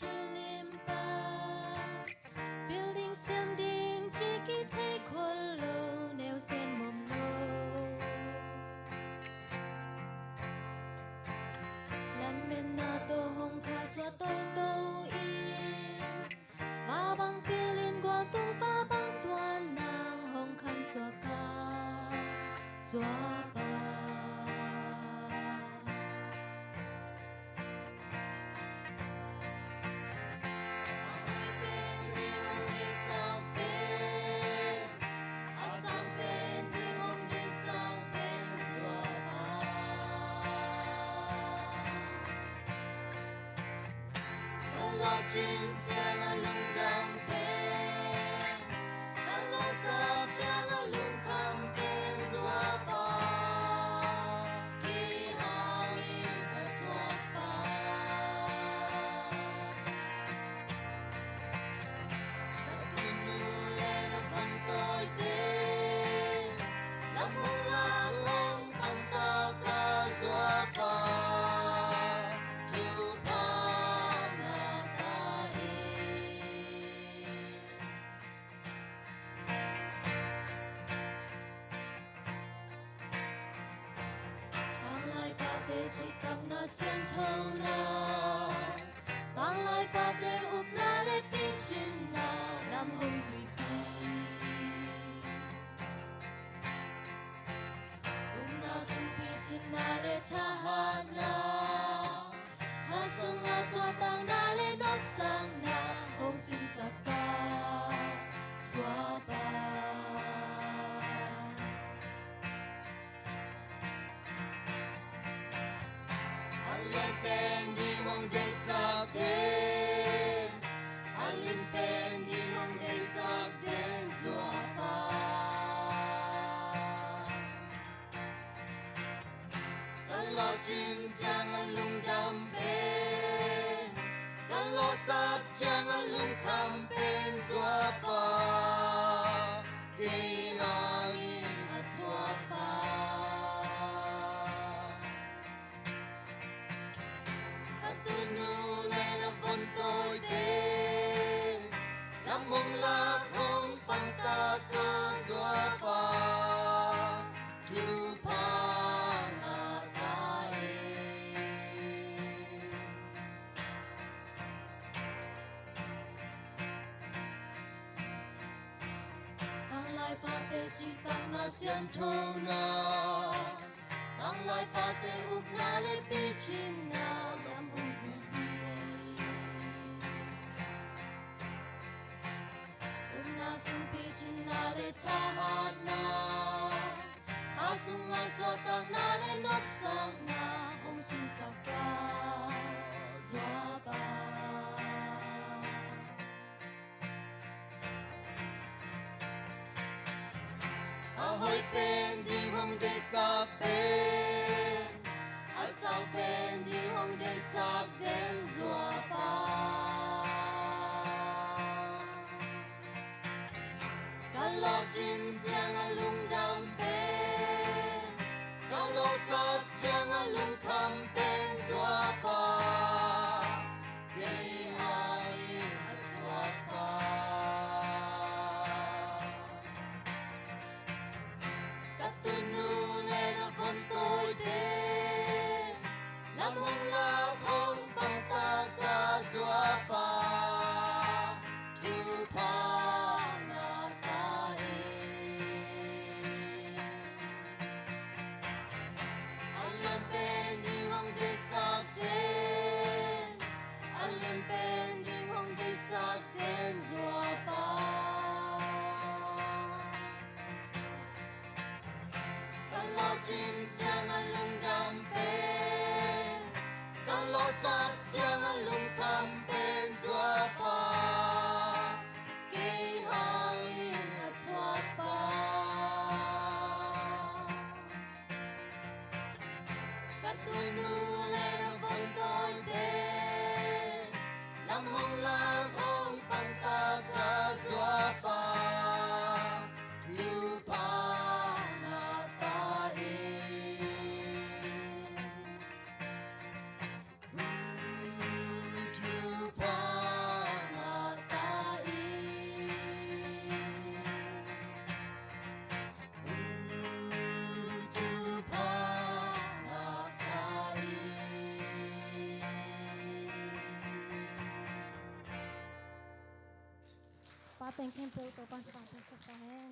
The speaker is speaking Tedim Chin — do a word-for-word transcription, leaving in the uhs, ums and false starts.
Limpa, building siam ding ci kithei khol lo, neu sen mom lo. Lam menna tawh hong kha suah toto in, va bang pilin gual tung va bang tuan nang hong khan suah ka zuapa. A hoih pen ding hong deihsak pen, a sang pen ding hong deihsak pen zuapa. Ka lawhcin ciang a lungdam pen, ka lawhsap ciang a lungkham pen zuapa. Kei hangin a thuakpa. Ka tunu le na vantawite, lam hong lak hong pantak a zuapa. Thupha ngah ta hi. Tanglai pate cihtakna sianthona, tanglai pate upna le picinna lam hong zuipih. Upna sung picinna le thahatna, kha sungah suahtakna le nopsakna hong sinsak ka zuapa. A lian pen ding hong deihsak den, a lim pen ding hong deihsak den zuapa. Ka lawhcin ciang a lungdam pen, ka lawhsap ciang a lungkham pen zuapa. Kei hangin a thuakpa. Ka tunu le na vantawite, lam hong lak hong pantak a zuapa. Thupha ngah ta hi. Tanglai pate cihtakna sianthona, tanglai pate upna le picinna lam hong zuipih. Upna sung picinna le thahatna, kha sungah suahtakna le nopsakna hong sinsak ka zuapa. A hoih pen ding hong deihsak pen, a sang pen ding hong deihsak den zuapa. Ka lawhcin ciang a lungdam pen, ka lawhsap ciang a lungkham pen zuapa. Kei hangin a thuakpa. Ka tunu le na vantawite, lam hong lak hong pantak a zuapa. Thupha ngah ta hi. A lian pen ding hong deihsak den, a lim pen ding hong deihsak den zuapa. Ka lawhcin ciang a lungdam pen, ka lawhsap ciang a lungkham pen zuapa. Kei hangin a thuakpa. Ka tunu le na vantawite, lam hong lak hong pantak a zuapa. Thupha ngah ta hi. Teng khempeuh Topa'n thupha hong piaksak ta hen.